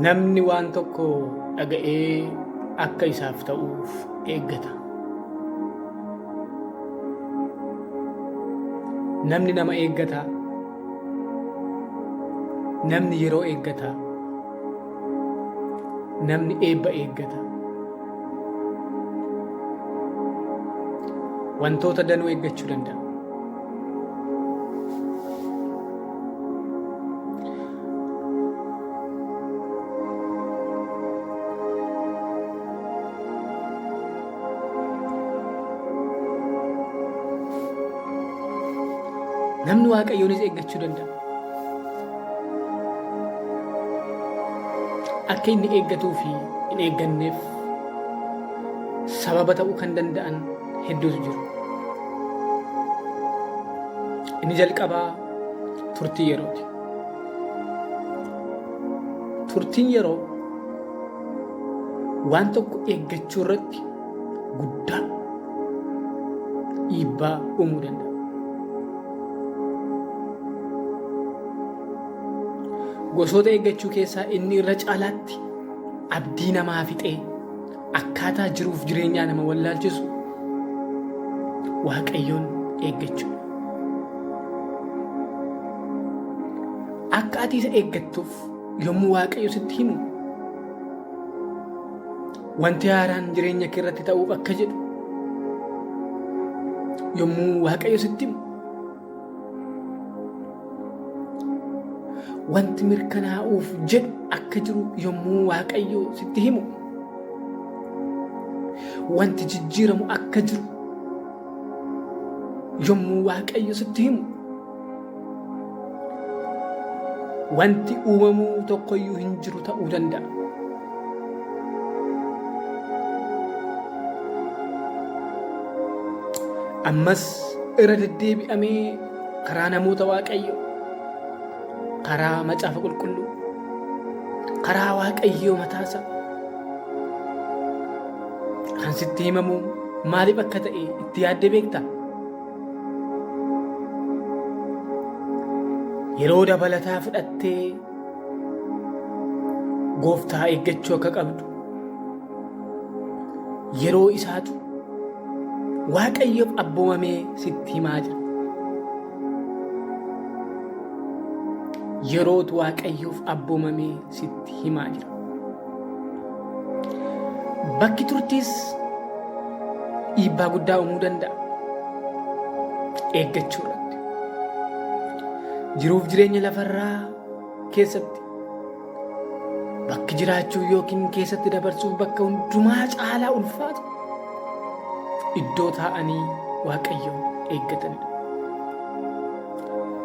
Namni waan tokko dhaga'ee akka isaaf ta'uuf eeggata. Namni nama eeggata. Namni yeroo eeggata. Namni eebba eeggata. Wantoota danuu eeggachuu danda'a. Namni Waaqayyoonis eeggachuu danda'a. Akka inni eeggatuu fi hin eegganneef sababa ta'uu kan danda'an hedduutu jiru. Inni jalqabaa turtii yerooti. Turtiin yeroo waan tokko eeggachuu irratti guddaa dhiibbaa uumuu danda'a. Gosoota eeggachuu keessaa inni irra caalaatti abdii namaa fixee akkaataa jiruuf jireenyaa nama wallaalchisu Waaqayyoon eeggachuudha. Akka ati isa eeggattuuf yommuu Waaqayyo sitti himu wanti haaraan jireenya kee irratti ta'uuf akka jedhu yommuu Waaqayyo sitti himu Wanti mirkanaa'uuf jedhu akka jiru yommuu Waaqayyo sitti himu, wanti jijjiiramu akka jiru yommuu Waaqayyo sitti himu, wanti uumamuu tokkoyyuu hin jiru ta'uu danda'a. Ammas irra deddeebi'amee karaa namoota Waaqayyoo, karaa macaafa qulqulluu, karaa Waaqayyoo mataasaa kan sitti himamu maaliif akka ta'e itti yaaddee beektaa? Yeroo dabalataa fudhattee gooftaa eeggachuu akka qabdu yeroo isaatu Waaqayyoof abboomamee sitti himaa jira. Yerootu Waaqayyoof abboomamee sitti himaa jira. Bakki turtiis dhiibbaa guddaa uumuu danda'a. Eeggachuu irratti. Jiruuf jireenya lafarraa keessatti Bakki jiraachuu yookiin keessatti dabarsuuf bakka hundumaa caalaa ulfaatu iddoo taa'anii Waaqayyoon eeggatanidha.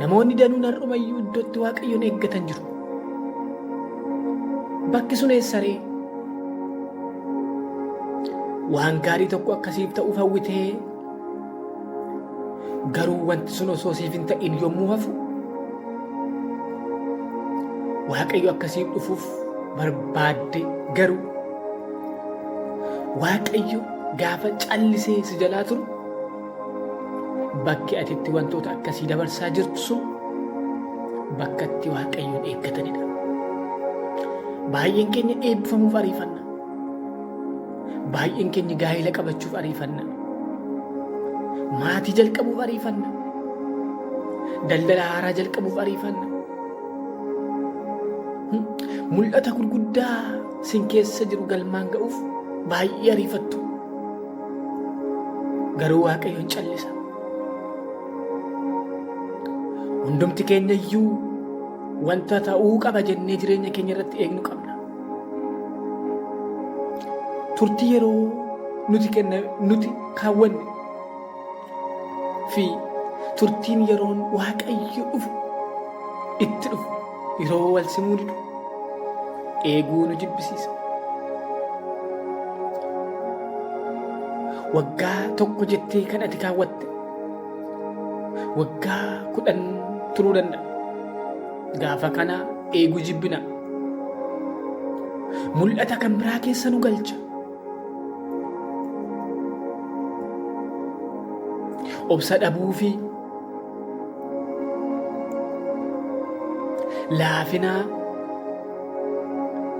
Namoonni danuun har'umayyuu iddootti Waaqayyoon eeggatan jiru. Bakki sun eessaree? Waan gaarii tokko akkasiif ta'uuf hawwitee garuu wanti sun osoo siif hin ta'in yommuu hafu Waaqayyo akkasiif dhufuuf barbaadde garuu Waaqayyo gaafa callisee si jalaa turu bakki ati itti wantoota akkasii dabarsaa jirtu sun bakka itti Waaqayyoon eeggatanidha. Baay'een keenya eebbifamuuf ariifanna. Baay'een keenya gaa'ela qabachuuf ariifanna. Maatii jalqabuuf ariifanna. Daldala haaraa jalqabuuf ariifanna. Mul'ata gurguddaa sin keessa jiru galmaan ga'uuf baay'ee ariifattu. Garuu Waaqayyoon callisa. Hundumti keenya iyyuu wanta ta'uu qaba jennee jireenya keenya irratti eegnu qabna. Turtii yeroo nuti kenna nuti kaawwanne fi turtiin yeroon Waaqayyo dhufu itti dhufu yeroo wal simuu didu eeguu nu jibbisiisa. Waggaa tokko jettee kan ati kaawwatte waggaa 10 turuu danda'a. Gaafa kana eeguu jibbina. Mul'ata kan biraa keessa nu galcha. Obsa dhabuu fi laafinaa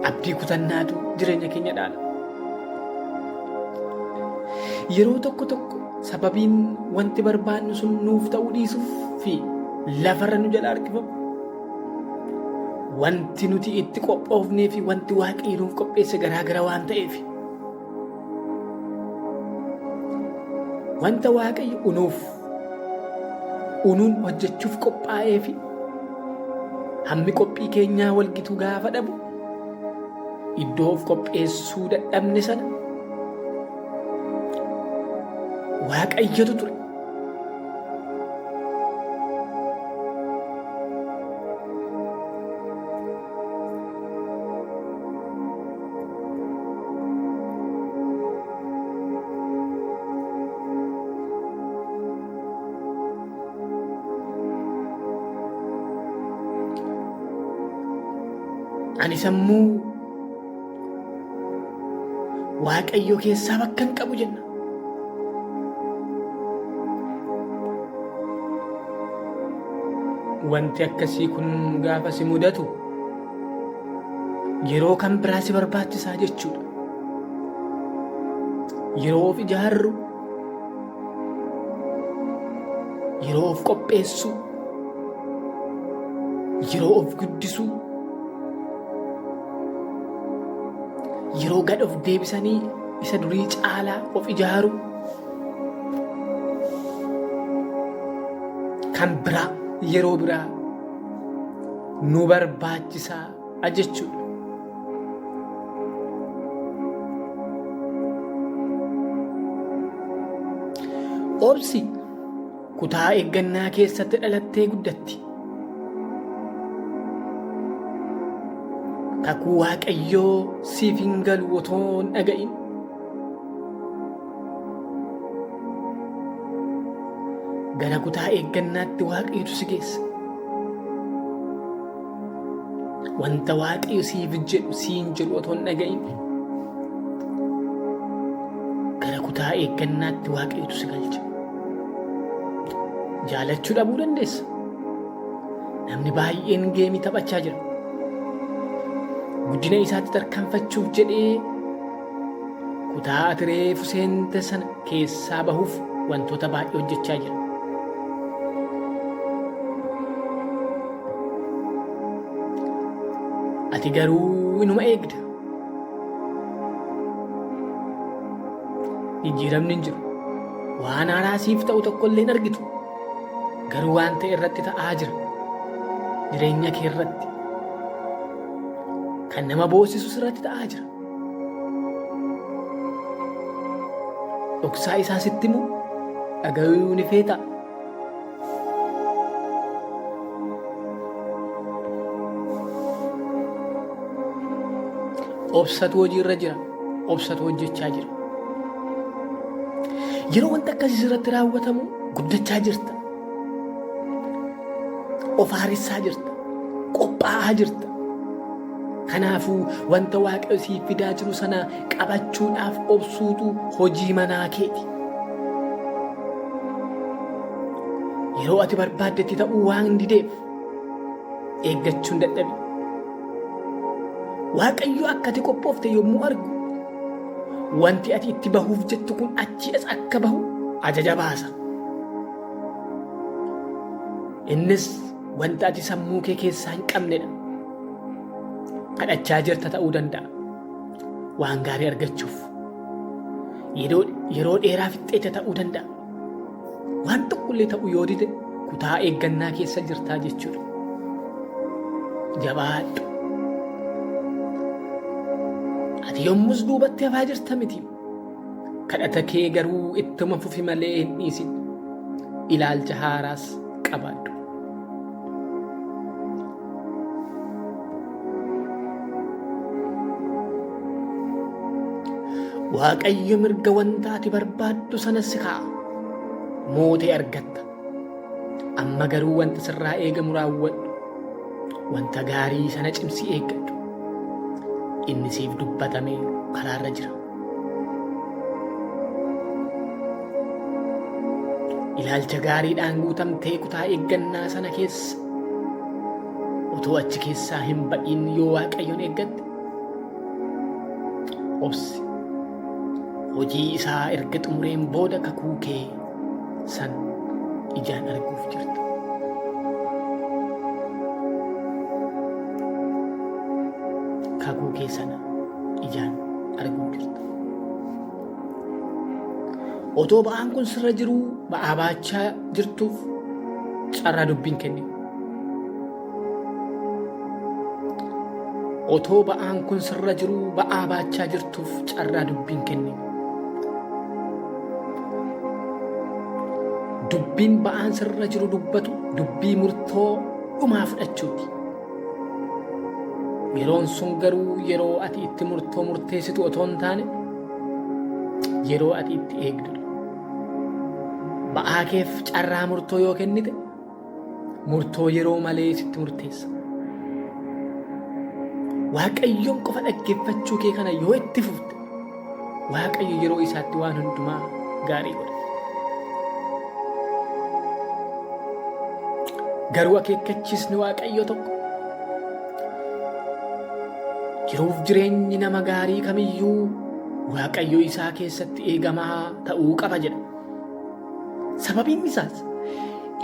Abdii kutannaatu jireenya keenya dhaala. Yeroo tokko tokko sababiin wanti barbaannu sun nuuf ta'uu dhiisuuf fi lafarra nu jala harkifamu wanti nuti itti qophoofnee fi wanti Waaqayyo nuuf qopheesse garaagara waan ta'eef wanta Waaqayyo unuuf unuun hojjechuuf qophaa'ee fi hammi qophii keenyaa walgitu gaafa dhabu iddoo of qopheessuu dadhabne sana Waaqayyotu ture. Ani sammuu Waaqayyoo keessaa bakka hin qabu jenna. Wanti akkasii kun gaafa si mudatu yeroo kan biraa si barbaachisaa jechuudha. Yeroo of ijaarru, yeroo of qopheessuu, yeroo of guddisuu, yeroo gad of deebisanii isa durii caalaa of ijaaruu kan biraa yeroo biraa nu barbaachisaa jechuudha. Obsi kutaa eeggannaa keessatti dhalattee guddatti. Kakuu Waaqayyoo siif hin galu otoo hin dhaga'in. Gara kutaa eeggannaatti Waaqayyotu si geessa. Wanta Waaqayyo siif jedhu siin jedhu otoo hin dhaga'in. Gara kutaa eeggannaatti Waaqayyotu si galcha. Jaalachuu dhabuu dandeessa. Namni baay'een geemii taphachaa jira. Guddina isaatti tarkaanfachuuf jedhee kutaa ati reefu seente sana keessaa bahuuf wantoota baay'ee hojjechaa jira. Ati garuu inuma eegda. Jijjiiramni hin jiru. Waan haaraa siif ta'u tokko illee hin argitu. Garuu waan ta'e irratti ta'aa jira. Jireenya kee irratti. Kan nama boosisus irratti ta'aa jira. Dhoksaa isaa sitti himu dhagayuu ni feetaa? Obsatu hojii irra jira. Obsatu hojjechaa jira. Yeroo wanta akkasii sirratti raawwatamu guddachaa jirta. Of haaressaa jirta. Qophaa'aa jirta. Kanaafuu wanta Waaqayyo siif fidaa jiru sana qabachuudhaaf obsuutu hojii manaa keeti. Yeroo ati barbaaddetti ta'uu waan dideef eeggachuun dadhabi. Waaqayyo akka ati qophoofte yommuu argu wanti ati itti bahuuf jettu kun achii as akka bahu ajaja baasa. Innis wanta ati sammuu kee keessaa hin qabnedha. Kadhachaa jirta ta'uu danda'a. Waan gaarii argachuuf. Yeroo dheeraa fixxeetta ta'uu danda'a. Waan tokkollee ta'uu yoo dide kutaa eeggannaa keessa jirtaa jechuudha. Jabaadhu. Ati yommus duubatti hafaa jirta miti. Kadhata kee garuu ittuma fufi malee hin dhiisin. Ilaalcha haaraas qabaadhu. Waaqayyo mirga wanta ati barbaaddu sana si kaa'a. Mootee argatta. Amma garuu wanta sirraa eegamu raawwadhu. Wanta gaarii sana cimsii eeggadhu. Inni siif dubbatame karaarra jira. Ilaalcha gaariidhaan guutamtee kutaa eeggannaa sana keessa otoo achi keessaa hin ba'iin yoo Waaqayyoon eeggatte Obsi. Hojii isaa erga xumureen booda kakuu kee san ijaan arguuf jirta. Kakuu kee sana ijaan arguuf jirta. Otoo ba'aan kun sirra jiruu ba'aa baachaa jirtuuf carraa dubbiin kennin. Otoo ba'aan kun sirra jiruu ba'aa baachaa jirtuuf carraa dubbiin kennin. Dubbiin ba'aan sirra jiru dubbatu dubbii murtoo dhumaa fudhachuuti. Yeroon sun garuu yeroo ati itti murtoo murteessitu otoo hin taane yeroo ati itti eegdudha. Ba'aa keef carraa murtoo yoo kennite murtoo yeroo malee sitti murteessa. Waaqayyoon qofa dhaggeeffachuu kee kana yoo itti fufte Waaqayyo yeroo isaatti waan hundumaa gaarii godha. Garuu akeekkachiisni Waaqayyoo tokko jiruuf jireenyi nama gaarii kamiyyuu Waaqayyo isaa keessatti eegamaa ta'uu qaba jedha. Sababiin isaas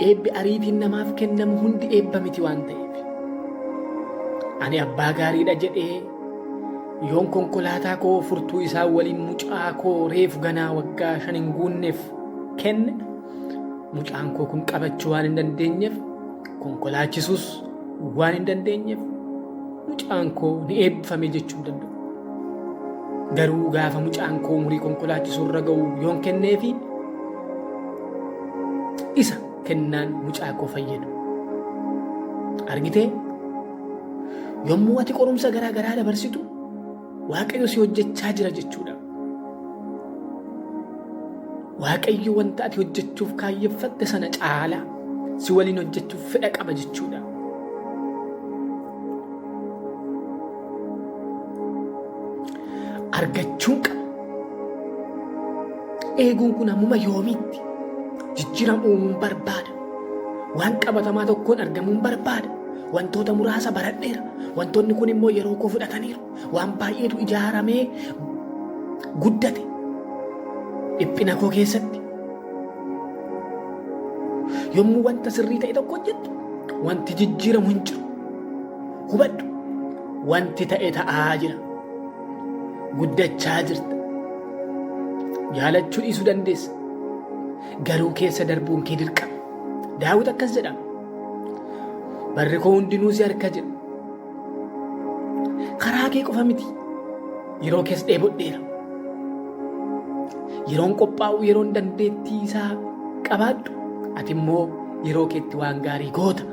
eebbi ariitiin namaaf kennamu hundi eebba miti waan ta'eef. Ani abbaa gaariidha jedhee yoon konkolaataa koo furtuu isaa waliin mucaa koo reefu ganaa waggaa 5 hin guunneef kenne mucaan koo kun qabachuu waan hin dandeenyeef konkolaachisuus waan hin dandeenyeef mucaan koo ni eebbifame jechuu hin danda'u. Garuu gaafa mucaan koo umurii konkolaachisuu irra ga'u yoon kenneefi isa kennaan mucaa koo fayyadu. Argitee? Yommuu ati qorumsa garaa garaa dabarsitu Waaqayyo si hojjechaa jira jechuudha. Waaqayyo wanta ati hojjechuuf kaayyeffatte sana caalaa si waliin hojjechuuf fedha qaba jechuudha. Argachuun qaba. Eeguun kun ammuma yoomiitti jijjiirama uumuun barbaada. Waan qabatamaa tokkoon argamuun barbaada. Wantoota muraasa baradheera. Wantoonni kun immoo yeroo koo fudhataniiru. Waan baay'eetu ijaaramee guddate. Dhiphina koo keessatti. Yommuu wanta sirrii ta'e tokko hojjettu wanti jijjiiramu hin jiru. Hubadhu wanti ta'e ta'aa jira. Guddachaa jirta. Jaalachuu dhiisuu dandeessa. Garuu keessa darbuun kee dirqama. Daawit akkas jedha. Barri koo hundinuu si harka jira. Karaa kee qofa miti. Yeroo kees dheebodheera. Yeroon qophaa'u yeroon dandeettii isaa qabaadhu ati immoo yeroo keetti waan gaarii goota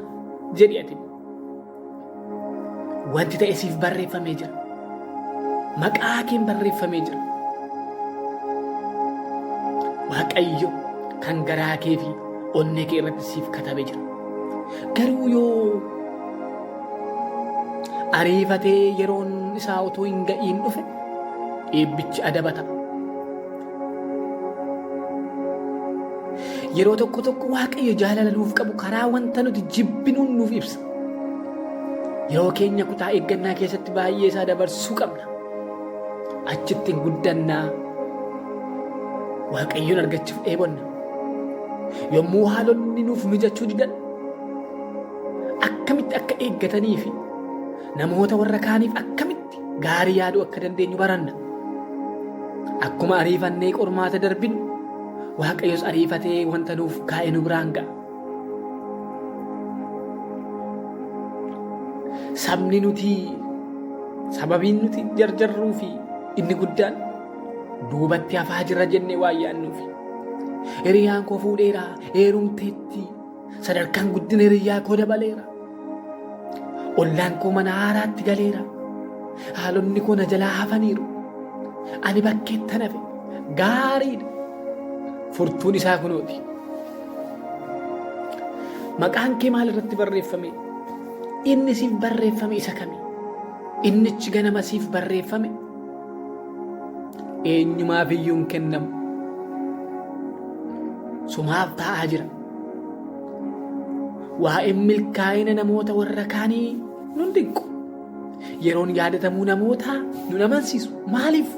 jedhi ati. Wanti ta'e siif barreeffamee jira. Maqaa keen barreeffamee jira. Waaqayyo kan garaa kee fi onnee kee irratti siif katabe jira. Garuu yoo ariifatee yeroon isaa utuu hin ga'iin dhufe eebbichi adaba ta'a. Yeroo tokko tokko Waaqayyo jaalala nuuf qabu karaa wanta nuti jibbinuun nuuf ibsa. Yeroo keenya kutaa eeggannaa keessatti baay'ee isaa dabarsuu qabna. Achitti hin guddannaa. Waaqayyoon argachuuf dheebonna. Yommuu haalonni nuuf mijachuu didan akkamitti akka eeggatanii fi namoota warra kaaniif akkamitti gaarii yaaduu akka dandeenyu baranna. Akkuma ariifannee qormaata darbinu Waaqayyos ariifatee wanta nuuf kaa'e nu biraan ga'a. Sabni nuti sababiin nuti jarjarruu fi inni guddaan duubatti hafaa jirra jennee waan yaadnuufi. Hiriyaan koo fuudheera, heerumteetti, sadarkaan guddina hiriyaa koo dabaleera. Ollaan koo mana haaraatti galeera. Haalonni koo na jalaa hafaniiru. Ani bakkeettan hafe. Gaariidha. Furtuun isaa kunooti. Maqaan kee maal irratti barreeffame? Inni siif barreeffame isa kami? Innichi ganama siif barreeffame eenyumaaf iyyuu hin kennamu. Sumaaf taa'aa jira. Waa'een milkaa'ina namoota warra kaanii nun dinqu. Yeroon yaadatamuu namootaa nun amansiisu. Maaliif?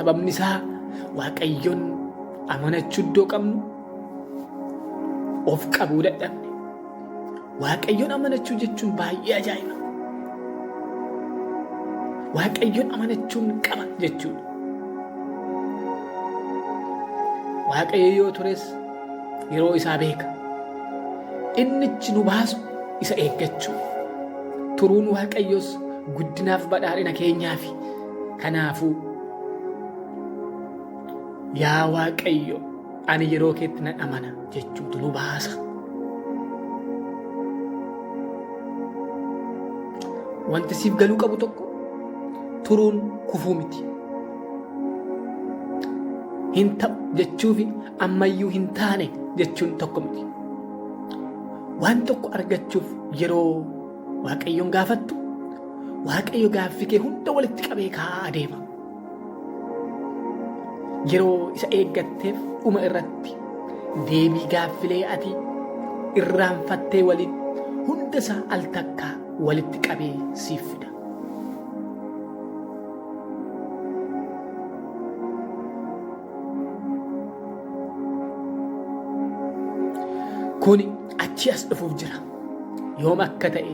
Sababni isaa Waaqayyoon amanachuu iddoo qabnu of qabuu dadhabne. Waaqayyoon amanachuu jechuun baay'ee ajaa'iba. Waaqayyoon amanachuun qaba jechuudha. Waaqayyo yoo tures yeroo isaa beeka. Innichi nu baasu isa eeggachuu. Turuun Waaqayyoos guddinaaf badhaadhina keenyaafi. Kanaafuu yaa Waaqayyo ani yeroo keetti nan amana jechuutu nu baasa. Wanti siif galuu qabu tokko turuun kufuu miti. Hin ta'u jechuufi ammayyuu hin taane jechuun tokko miti. Waan tokko argachuuf yeroo Waaqayyoon gaafattu Waaqayyo gaaffii kee hunda walitti qabee kaa'aa adeema. Yeroo isa eeggatteef dhuma irratti deebii gaaffilee ati irraanfattee waliin hunda isaa al takkaa walitti qabee siif fida. Kuni achi as dhufuuf jira. Yoom akka ta'e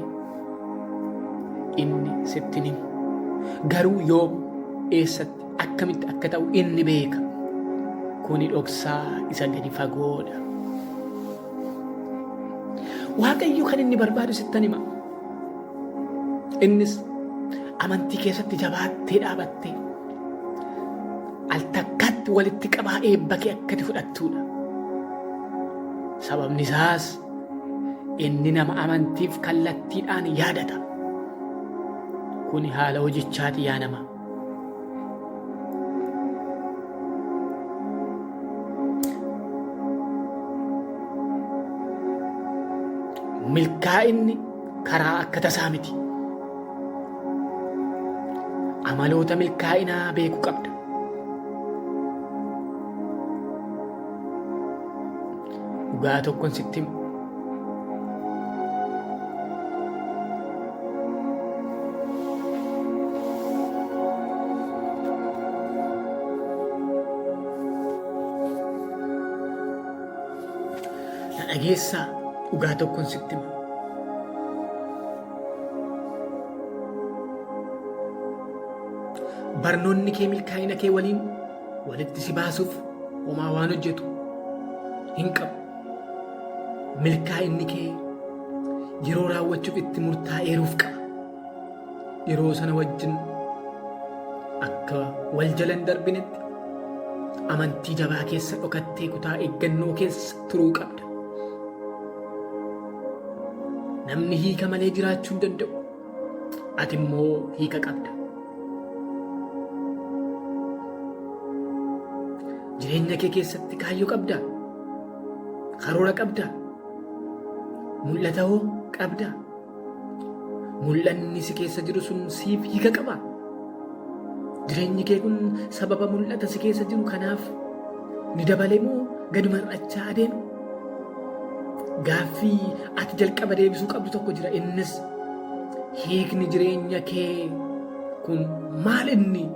inni sitti hin himu. Garuu yoom eessatti akkamitti akka ta'u inni beeka. Kuni dhoksaa isa gadi fagoodha. Waaqayyo kan inni barbaadu sittan hima. Innis amantii keessatti jabaattee dhaabattee al takkaatti walitti qabaa eebba kee akkati fudhattuudha. Sababni isaas inni nama amantiif kallattiidhaan yaadata. Kuni haala hojichaati yaa nama. Milkaa'inni karaa akka tasaa miti. Amaloota milkaa'inaa beekuu qabda. Dhugaa tokkon sitti hima. Na dhageessaa dhugaa tokkon sitti hima. Barnoonni kee milkaa'ina kee waliin walitti si baasuuf homaa waan hojjetu hin qabu. Milkaa'inni kee yeroo raawwachuuf itti murtaa'eeruuf qaba. Yeroo sana wajjin akka wal jala hin darbinetti amantii jabaa keessa dhokattee kutaa eeggannoo keessa turuu qabda. Namni hiika malee jiraachuu hin danda'u. Ati immoo hiika qabda. Jireenya kee keessatti kaayyoo qabdaa? Karoora qabdaa? Mul'ata hoo qabdaa? Mul'anni si keessa jiru sun siif hiika qabaa? Jireenyi kee kun sababa mul'ata si keessa jiru kanaaf ni dabale moo gadi mar'achaa adeema? Gaaffii ati jalqaba deebisuu qabdu tokko jira. Innis hiikni jireenya kee kun maal inni?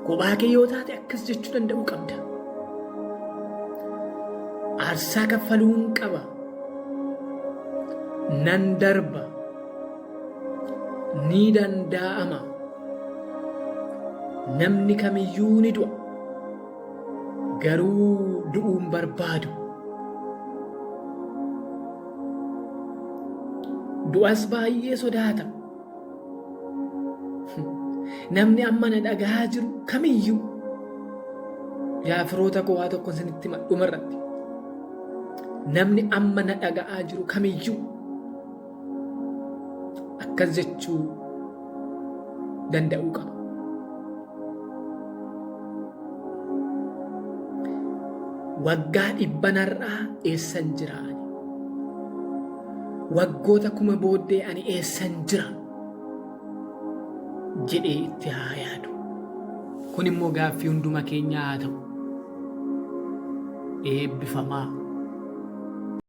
Kophaa kee yoo taate akkas jechuu danda'uu qabda. Aarsaa kaffaluun qaba. Nan darba. Ni dandaa'ama. Namni kamiyyuu ni du'a. Garuu du'uun barbaadu. Du'as baay'ee sodaata. Namni amma na dhagahaa jiru kamiyyuu yaa firoota koo waa tokko isinitti hima dhumarratti. Namni amma na dhaga'aa jiru kamiyyuu akkas jechuu danda'uu qaba. Waggaa dhibban har'aa eessan jira ani? Waggoota kuma booddee ani eessan jira? Jedhee itti haa yaadu. Kun immoo gaaffii hunduma keenyaa haa ta'u. Eebbifamaa.